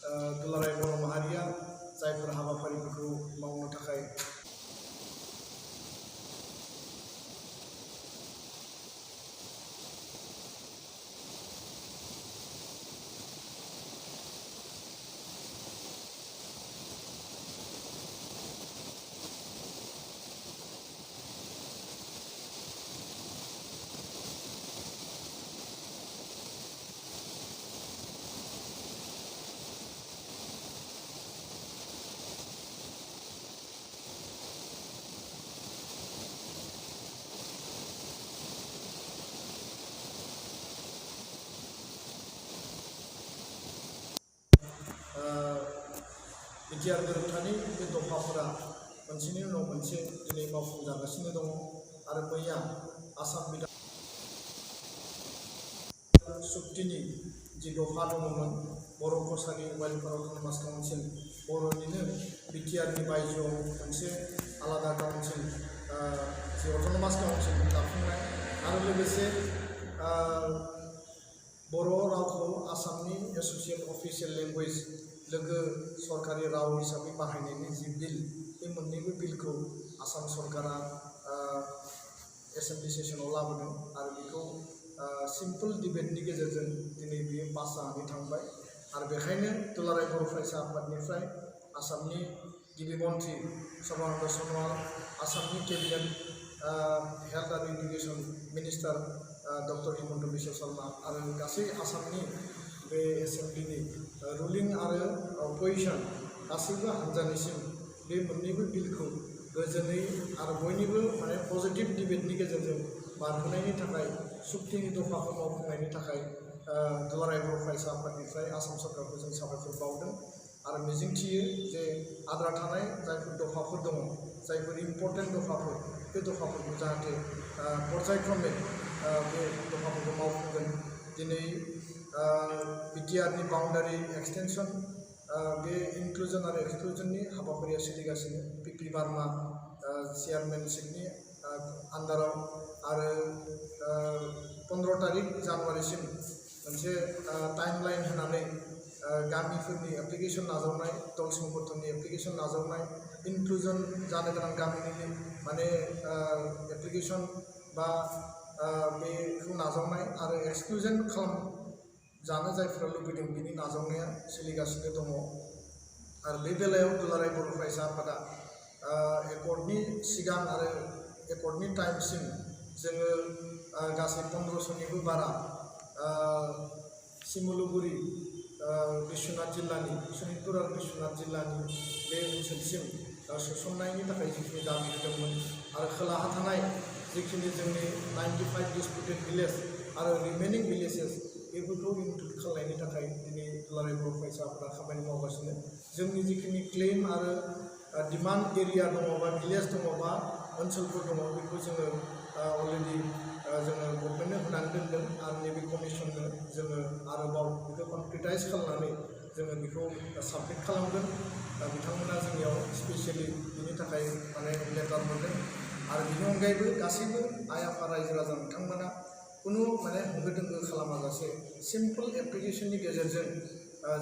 दुलाराय बर' माहारिया जायफोर हाबाफारिफोरखौ मावनो थाखाय बिटिआर गोरोबथानि बे दफाफोरा मोनसेनि उनाव मोनसे दिनै मावफुंजागासिनो दङ आरो मैया आसाम बिधान सुक्तिनि जि दफा दङमोन बर' कसारि वेलफेयार अट'नमास काउन्सिल बर'निनो बिटिआरनि बायजोआव मोनसे आलादा काउन्सिल जि अट'नमास काउन्सिल दाफुंनाय आरो लोगोसे बर' रावखौ आसामनि एस'सियेट अफिसियेल लेंगुवेज लोगो सरकारि राव हिसाबै बाहायनायनि जि बिल बे मोननैबो बिलखौ आसाम सरकारा एसेम्बलि सेसनाव लाबोदों आरो बेखौ सिम्पल डिबेटनि गेजेरजों दिनै बियो पास जानानै थांबाय आरो बेखायनो दुलाराय बर' फरायसा आफादनिफ्राय आसामनि गिबि मन्थ्रि सर्बानन्द सन'वाल आसामनि केबिनेट हेल्थ आरो education minister doctor Himanta Biswa Sharma आरो गासै आसामनि बे एसेम्बलिनि रुलिं आरो अपोजिसन गासैबो हान्जानिसिम बे मोननैबो बिलखौ गोजोनै आरो बयनिबो माने पजिटिभ डिबेटनि गेजेरजों बारहोनायनि थाखाय सुक्तिनि दफाखौ मावफुंनायनि थाखाय दुलाराय बर' फरायसा आफादनिफ्राय आसाम सरकारखौ जों साबायखर बावदों आरो मिजिंथियो जे आद्रा थानाय जायफोर दफाफोर दङ जायफोर इम्पर्टेन्ट दफाफोर बे दफाफोरखौ जाहाथे पर्यायक्रमे बे दफाफोरखौ मावफुंगोन दिनै बिटिआरनि बाउन्डारि एक्सटेनसन बे इनक्लुजन आरो एक्सक्लुजननि हाबाफारिया सोलिगासिनो पिपि बार्मा चेयारमेनशिपनि आन्डाराव आरो 15 तारिख जानुवारिसिम मोनसे टाइमलाइन होनानै गामिफोरनि एप्लिकेसन नाजावनाय दल संगठननि एप्लिकेसन नाजावनाय इनक्लुजन जानो गोनां गामिनि माने एप्लिकेसन बा बेखौ नाजावनाय आरो एक्सक्लुजन जानो जायफोरा लुबैदों बिनि नाजावनाया सोलिगासिनो दङ आरो बे बेलायाव दुलाराय बर' फरायसा आफादा एकर्डनि सिगां आरो एकर्डनि टाइमसिम जोङो गासै 1500निबो बारा सिमुलुगुरि बिश्वनाथ जिल्लानि सनितपुर आरो बिश्वनाथ जिल्लानि बे ओनसोलसिम सोसननायनि थाखाय जिखिनि दाबि होदोंमोन आरो खोलाहा थानाय जिखिनि जोंनि 95 डिस्पुटेड भिलेज आरो रिमेनिं भिलेजेस बेफोरखौ इनक्लुड खालामनायनि थाखाय दिनै दुलाराय बर' फरायसा आफादा खामानि मावगासिनो जोंनि जिखिनि क्लेम आरो डिमान्ड एरिया दङ बा भिलेज दङ बा ओनसोलफोर दङ बेखौ जोङो अलरेडि जोङो गभर्नमेन्टनो होनानै दोनदों आरो नैबे कमिसननो जोङो आरोबाव बेखौ कनक्रिटाइज खालामनानै जोङो बेखौ साबमिट खालामगोन बिथांमोना जोंनियाव स्पेसियेलि बिनि थाखाय माने लेटार हरदों आरो बिनि अनगायैबो गासैबो आइ आफा रायजो राजा बिथांमोना कुनु माने होंगो दोंगो खालामाजासे सिम्पल एप्लिकेशननि गेजेरजों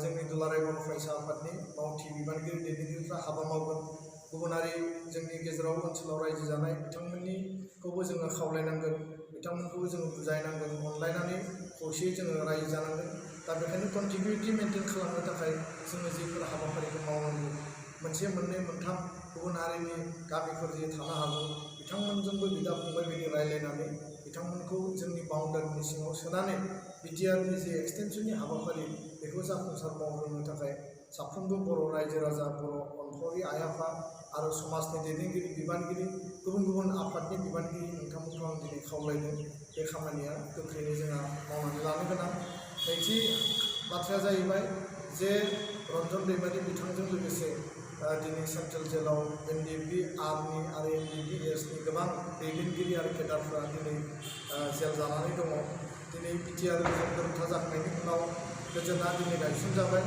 जोंनि दुलाराय बर' फरायसा आफादनि मावथि बिबानगिरि दैदेनगिरिफ्रा हाबा मावगोन गुबुनारि जोंनि गेजेराव ओनसोलाव रायजो जानाय बिथांमोननिखौबो जोङो खावलायनांगोन बिथांमोनखौबो जोङो बुजायनांगोन अनलायनानै खौसेयै जोङो रायजो जानांगोन दा बेखायनो कन्टिनिउटि मेनटेन खालामनो थाखाय जोङो जिफोर हाबाफारिखौ मावनांगौ मोनसे मोननै मोनथाम गुबुन हारिनि गामिफोर जे थानो हागौ बिथांमोनजोंबो बिदा फंबाय बायदि रायलायनानै बिथांमोनखौ जोंनि बाउन्डारिनि सिङाव सोनानै बिटिआरनि जे एक्सटेनसननि हाबाफारि बेखौ जाफुंसार मावहोनो थाखाय साफ्रोमबो बर' रायजो राजा बर' अनफावरि आइ आफा आरो समाजनि दैदेनगिरि बिबानगिरि गुबुन गुबुन आफादनि बिबानगिरि नोंथांमोनखौ आं दिनै खावलायदों बे खामानिया गोख्रैनो जोंहा मावनानै लानो गोनां नैथि बाथ्राया जाहैबाय जे रन्जन दैमारि बिथांजों लोगोसे दिनै सेन्ट्रेल जेलाव एनडिएफबि आर्मि आरो एनडिएफबि गोबां दैदेनगिरि आरो केडारफ्रा दिनै जेल जानानै दङ दिनै बिटिआर गोरोबथा जाखांनायनि उनाव गोजोना दिनै गायसनजाबाय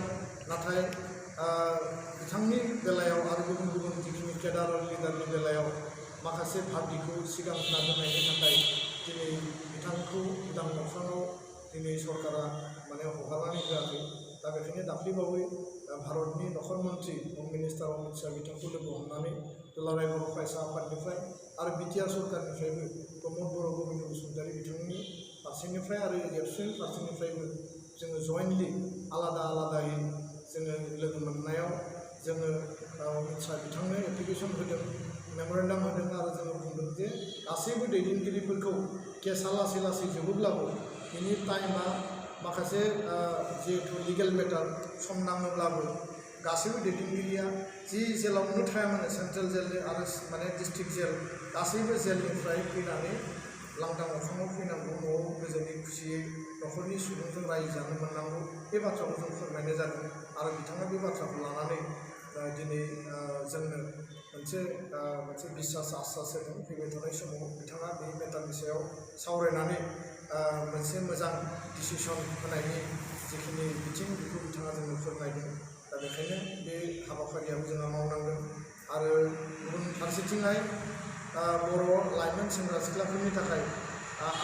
नाथाय बिथांनि बेलायाव आरो गुबुन गुबुन जिखिनि केडार आरो लिडारनि बेलायाव माखासे पार्टिखौ सिगां होना दोननायनि थाखाय दिनै बिथांखौ उदां अख्राङाव दिनै सरकारा माने हगारनानै होआखै दा बेखायनो दाख्लैबावै भारतनि नखर मन्त्रि हम मिनिस्टार अमित शाह बिथांखौ लोगो हमनानै दुलाराय बर' फरायसा आफादनिफ्राय आरो बिटिआर सरकारनिफ्रायबो प्रमद बर' गोविन्द बसुमतारी बिथांनि फारसेनिफ्राय आरो एबसुनि फारसेनिफ्रायबो जोङो जयेन्टलि आलादा आलादायै जोङो लोगो मोननायाव जोङो अमित शाह बिथांनो एप्लिकेसन होदों मेम'रेन्डाम होदों आरो जोङो बुंदों जे गासैबो दैदेनगिरिफोरखौ केसआ लासै लासै जोबोब्लाबो बिनि टाइमा माखासे जिहेतु लिगेल मेटार सम नाङोब्लाबो गासैबो दैदेनगिरिया जि जेलावनो थाया मानो सेन्ट्रेल जेल आरो माने डिस्ट्रिक्ट जेल गासैबो जेलनिफ्राय फैनानै लांदां अखाङाव फैनांगौ न'आव गोजोनै खुसियै न'खरनि सुबुंजों रायजो जानो मोननांगौ बे बाथ्राखौ जों फोरमायनाय जादों आरो बिथाङा बे बाथ्राखौ लानानै दिनै जोंनो मोनसे बिसास आसास होदों फैबाय थानाय समाव बिथाङा बे मेटारनि सायाव सावरायनानै मोनसे मोजां डिसिसन होनायनि जिखिनि बिथिं बेखौ बिथाङा जोंनो फोरमायदों दा बेखायनो बे हाबाफारियाबो जोंहा मावनांगोन आरो गुबुन फारसेथिंहाय बर' लाइमोन सेंग्रा सिख्लाफोरनि थाखाय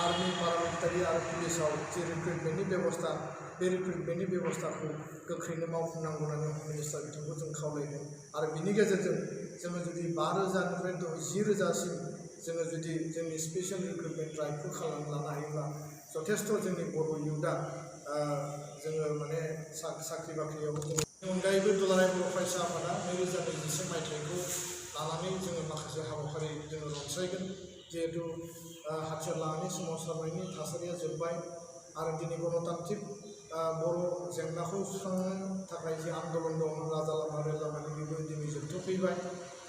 आर्मि पारामिलिटारि आरो पुलिसाव जि रिक्रुटमेन्टनि बेबस्था बे रिक्रुटमेन्टनि बेबस्थाखौ गोख्रैनो मावफुंनांगौ होननानै हम मिनिस्टार बिथांखौ जों खावलायदों आरो बिनि गेजेरजों जोङो जुदि 5,000निफ्राय 10,000सिम जोङो जुदि जोंनि स्पेसियेल रिक्रुटमेन्ट ड्राइभखौ खालामना लानो हायोब्ला जथेस्थ' जोंनि बर' इयुथआ जोङो माने साख्रि बाख्रियावबो जों अनगायैबो दुलाराय बर' फरायसा आफादा 2021 मायथाइखौ लानानै जोङो माखासे हाबाफारि जोङो रनसायगोन जिहेतु हाथियार लानानै सोमावसारनायनि थासारिया जोब्बाय आरो दिनै गणतान्त्रिक बर' जेंनाखौ सुस्रांनो थाखाय जि आन्दलन दं राजा लामा रेल लामानि बेबो दिनै जोबथ'फैबाय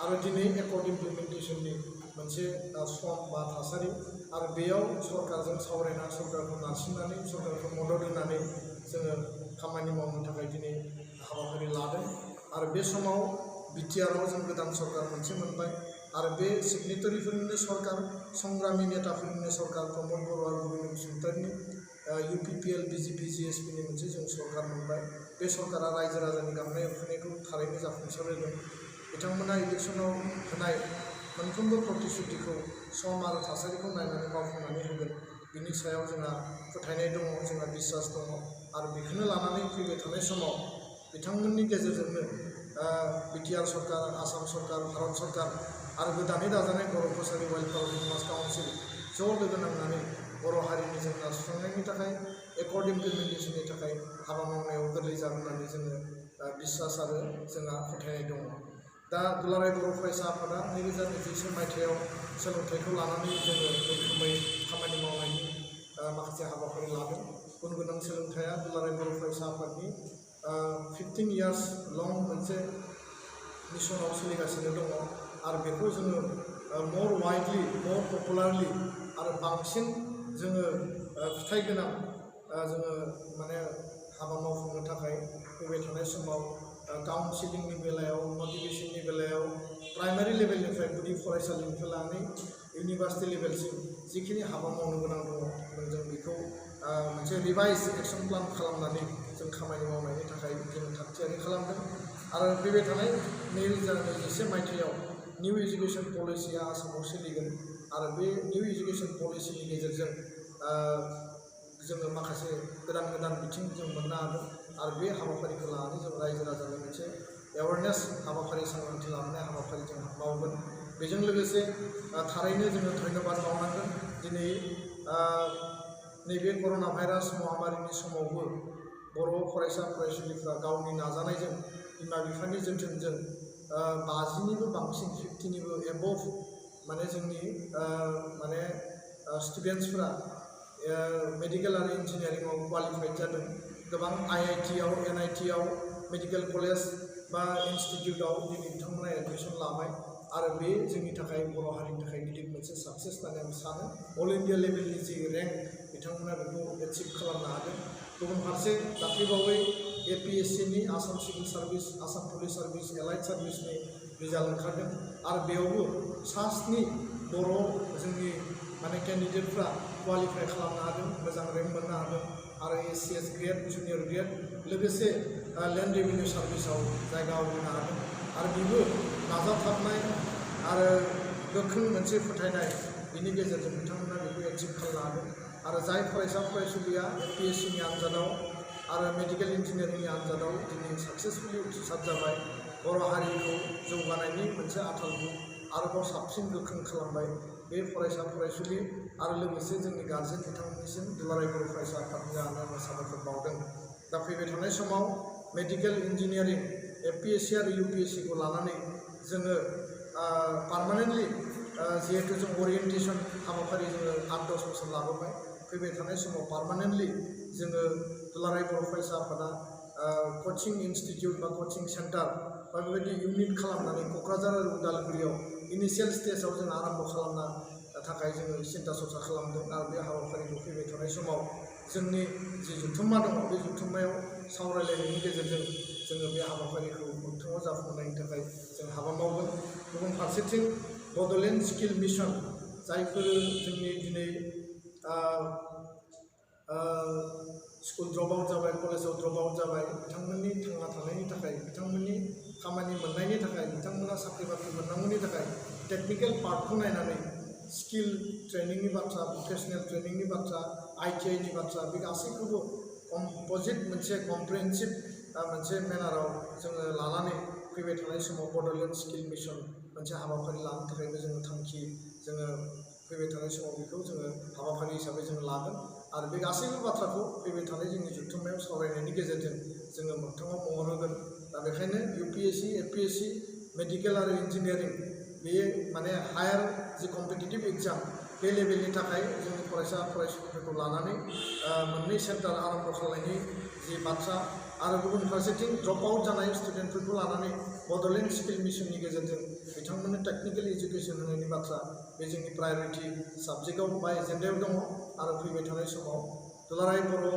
आरो दिनै एकर्ड इमप्लिमेन्टेसननि मोनसे सम बा थासारि आरो बेयाव सरकारजों सावरायना सरकारखौ नारसिननानै सरकारखौ मदद होनानै जोङो खामानि मावनो थाखाय दिनै हाबाफारि लादों आरो बे समाव बिटिआरआव जों गोदान सरकार मोनसे मोनबाय आरो बे सिगनेटारिफोरनिनो सरकार संग्रामि नेताफोरनिनो सरकार प्रमद बर' आरो गोविन्द बसुमतारीनि UPPL BJP GSPनि मोनसे जों सरकार मोनबाय बे सरकारा रायजो राजानि गांनाय उखैनायखौ थारैनो जाफुंसार होदों बिथांमोना इलेक्सनाव होनाय मोनफ्रोमबो प्रतिश्रुतिखौ सम आरो थासारिखौ नायनानै मावफुंनानै होगोन बिनि सायाव जोंहा फोथायनाय दङ जोंहा बिश्वास दङ आरो बेखौनो लानानै फैबाय थानाय समाव बिथांमोननि गेजेरजोंनो बिटिआर सरकार आसाम सरकार भारत सरकार आरो गोदानै दाजानाय बर' कसारि वेलफेयार अट'नमास काउन्सिल ज' लोगो नांनानै बर' हारिनि जेंना सुस्रांनायनि थाखाय एकर्ड इमप्लिमेन्टेसननि थाखाय हाबा मावनायाव गोरलै जागोन होननानै जोङो बिश्वास आरो जोंहा फोथायनाय दङ दा दुलाराय बर' फरायसा आफादा 2021 मायथाइयाव सोलोंथाइखौ लानानै जोङो रोखोमै खामानि मावनायनि माखासे हाबाफारि लादों गुन गोनां सोलोंथाइया दुलाराय बर' फरायसा आफादनि 15 इयार्स लं मोनसे मिशनाव सोलिगासिनो दङ आरो बेखौ जोङो मर वाइडलि मर पपुलारलि आरो बांसिन जोङो फिथाइ गोनां जोङो माने हाबा मावफुंनो थाखाय फैबाय थानाय समाव काउन्सिलिंनि बेलायाव मोटिभेसननि बेलायाव प्राइमारि लेभेलनिफ्राय गुदि फरायसालिनिफ्राय लानानै इउनिभार्सिटि लेभेलसिम जिखिनि हाबा मावनो गोनां दङ जों बेखौ मोनसे रिभाइज एक्सन प्लान खालामनानै जों खामानि मावनायनि थाखाय जों थागथियारि खालामदों आरो फैबाय थानाय 2021 मायथाइयाव निउ एजुकेशन पलिसिया आसामाव सोलिगोन आरो बे निउ एजुकेशन पलिसिनि गेजेरजों जोङो माखासे गोदान गोदान बिथिं जों मोननो हादों आरो बे हाबाफारिखौ लानानै जों रायजो राजानो मोनसे एवारनेस हाबाफारि सांग्रांथि लाबोनाय हाबाफारि जों मावगोन बेजों लोगोसे थारैनो जोङो धन्यबाद मावनांगोन दिनै नैबे कर'ना भाइरास महामारिनि समावबो बर' फरायसा फरायसुलिफ्रा गावनि नाजानायजों बिमा बिफानि जोथोनजों 50निबो बांसिन 50निबो एबभ माने जोंनि माने स्टुडेन्टसफ्रा मेडिकेल आरो इन्जिनियारिंआव क्वालिफाइड जादों गोबां IITआव NITआव मेडिकेल कलेज बा इन्स्टिटिउटआव दिनै बिथांमोना एडमिसन लाबाय आरो बे जोंनि थाखाय बर' हारिनि थाखाय गिदिर मोनसे साक्सेस होननानै आं सानो अल इन्डिया लेभेलनि जि रेंक बिथांमोना बेखौ एचिभ खालामनो हादों गुबुन फारसे दाख्लैबावै APSCनि Assam civil service Assam police service allied सार्भिसनि रिजाल्ट ओंखारदों आरो बेयावबो 7 बर' जोंनि माने केन्डिडेटफ्रा क्वालिफाइ खालामनो हादों मोजां रेंक मोननो हादों आरो ACS ग्रेड जुनियर ग्रेड लोगोसे लेन्ड रेभिनिउ सार्भिसाव जायगा आवग्रिनो हादों आरो बेबो नाजाथाबनाय आरो गोख्रों मोनसे फोथायनाय बिनि गेजेरजों बिथांमोना बेखौ एचिभ खालामनो हादों आरो जाय फरायसा फरायसुलिया APSCनि आनजादाव आरो मेडिकेल इन्जिनियारिंनि आनजादाव दिनै साक्सेसफुलि उथ्रिसार जाबाय। बर' हारिखौ जौगानायनि मोनसे आथालखौ आरोबाव साबसिन गोख्रों खालामबाय। बे फरायसा फरायसुलि आरो लोगोसे जोंनि गारजेन बिथांमोननिसिम दुलाराय बर' फरायसा आफादनि आङो साबायखर बावदों। दा फैबाय थानाय समाव मेडिकेल इन्जिनियारिं APSC आरो UPSC खौ लानानै जोङो पार्मानेन्टलि जिहेतु जों ओरिएन्टेसन हाबाफारि जोङो 8-10 बोसोर लाबोबाय। फैबाय थानाय समाव पार्मानेन्टलि जोङो दुलाराय बर' फरायसा आफादा कचिं इनस्टिटिउट बा कचिं सेन्टार बा बेबायदि इउनिट खालामनानै क'क्राझार आरो उदालगुरियाव इनिशियेल स्टेजाव जों आरम्भ खालामनो थाखाय जोङो सिन्था सरसा खालामदों। आरो बे हाबाफारिखौ फैबाय थानाय समाव जोंनि जि जथुम्मा दङ बे जथुम्मायाव सावरायलायनायनि गेजेरजों जोङो बे हाबाफारिखौ मोगथाङाव जाफुंनायनि थाखाय जों हाबा मावगोन। गुबुन फारसेथिं बड'लेण्ड स्किल मिशन जायफोर जोंनि दिनै स्कुल ड्रप आउट जाबाय, कलेजाव ड्रप आउट जाबाय, बिथांमोननि थांना थानायनि थाखाय, बिथांमोननि खामानि मोननायनि थाखाय, बिथांमोना साख्रि बाख्रि मोननांगौनि थाखाय टेक्निकेल पार्टखौ नायनानै स्किल ट्रेनिंनि बाथ्रा, भकेसनेल ट्रेनिंनि बाथ्रा, ITI नि बाथ्रा, बे गासैखौबो कम्प'जिट मोनसे कमप्रिहेन्सिभ मोनसे मेनाराव जोङो लानानै फैबाय थानाय समाव बड'लेण्ड स्किल मिशन मोनसे हाबाफारि लानो थाखायबो जोङो थांखि जोङो फैबाय थानाय समाव बेखौ जोङो हाबाफारि हिसाबै जोङो लागोन। आरो बे गासैबो बाथ्राखौ फैबाय थानाय जोंनि जथुम्मायाव सावरायनायनि गेजेरजों जोङो मोगथाङाव महर होगोन। दा बेखायनो UPSC, APSC, मेडिकेल आरो इन्जिनियारिं बेयो माने हायार जि कम्पिटिटिभ एग्जाम बे लेभेलनि थाखाय जोंनि फरायसा फरायसुलिफोरखौ लानानै मोननै सेन्टार आरम्भ खालामनायनि जि बाथ्रा आरो गुबुन फारसेथिं ड्रप आउट जानाय स्टुडेन्टफोरखौ लानानै बड'लेण्ड स्किल मिशननि गेजेरजों बिथांमोननो टेक्निकेल एजुकेसन होनायनि बाथ्रा बे जोंनि प्रायरिटि साबजेक्टआव बा एजेन्डायाव दङ। आरो फैबाय थानाय समाव दुलाराय बर'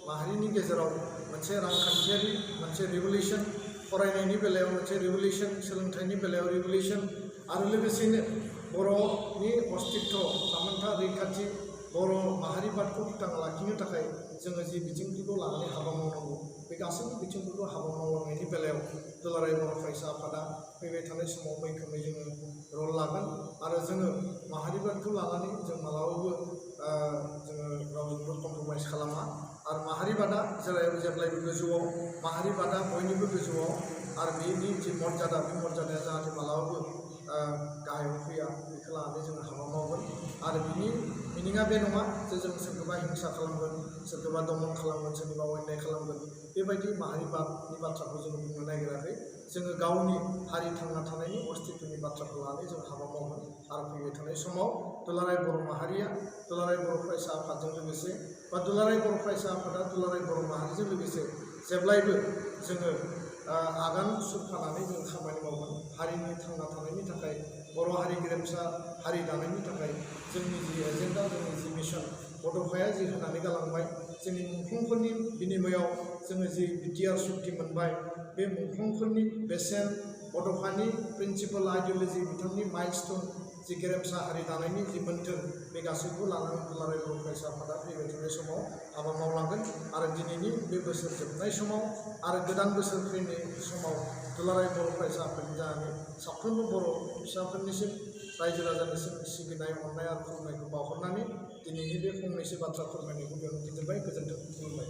माहारिनि गेजेराव मोनसे रांखान्थियारि मोनसे रिभलिउसन, फरायनायनि बेलायाव मोनसे रिभलिउसन, सोलोंथाइनि बेलायाव रिभलिउसन आरो लोगोसेनो बर'नि अस्तित्व, थामोनथा, रैखाथि, बर' माहारिबादखौ फोथांना लाखिनो थाखाय जोङो जि बिथिंफोरखौ लानानै हाबा मावनांगौ बे गासैबो बिथिंफोरखौ हाबा मावलांनायनि बेलायाव दुलाराय बर' फरायसा आफादा फैबाय थानाय समाव मैखोमै जोङो रल लागोन। आरो जोङो माहारिबादखौ लानानै जों मालाबाबो जोङो रावजोंबो कमप्रमाइस खालामा। आरो माहारिबादा जेब्लायबो गोजौआव, माहारिबादा बयनिबो गोजौआव, आरो बेनि जि मर्यादा बे मर्यादाया जाहाथे मालाबाबो गाहायाव फैया बेखौ लानानै जोङो हाबा मावगोन। आरो बिनि मिनिङा बे नङा जे जों सोरखौबा हिंसा खालामगोन, सोरखौबा दमन खालामगोन, सोरनिबा अयनाय खालामगोन, बेबायदि माहारिबादनि बाथ्राखौ जोङो बुंनो नागिराखै। जोङो गावनि हारि थांना थानायनि अस्तित्वनि बाथ्राखौ लानानै जों हाबा मावगोन। आरो फैबाय थानाय समाव दुलाराय बर' माहारिया दुलाराय बर' फरायसा आफादजों लोगोसे बा दुलाराय बर' फरायसा आफादा दुलाराय बर' माहारिजों लोगोसे जेब्लायबो जोङो आगान सुरफानानै जों खामानि मावगोन। हारिनि थांना थानायनि थाखाय, बर' हारि गेरेमसा हारि दानायनि थाखाय जोंनि जि एजेन्डा, जोंनि जि मिशन, बड'फाया जि होनानै गालांबाय, जोंनि मुंख्लंफोरनि बिनिमयआव जोङो जि बिटिआर सुक्ति मोनबाय, बे मुंख्लंफोरनि बेसेन, बड'फानि प्रिन्सिपाल आइडिय'लजि, बिथांनि माइलस्टन, जि गेरेमसा हारि दानायनि जि मोन्थोर, बे गासैखौबो लानानै दुलाराय बर' फरायसा आफादा फैबाय थानाय समाव हाबा मावलांगोन। आरो दिनैनि बे बोसोर जोबनाय समाव आरो गोदान बोसोर फैनाय समाव दुलाराय बर' फरायसा आफादनि जानानै साफ्रोमबो बर' फिसाफोरनिसिम, रायजो राजानिसिम सिबिनाय, अननाय आरो खुलुमनायखौ बावहरनानै दिनैनि बे फंनैसो बाथ्रा फोरमायनायखौ बेयावनो फोजोबबाय। गोजोन्थों, खुलुमबाय।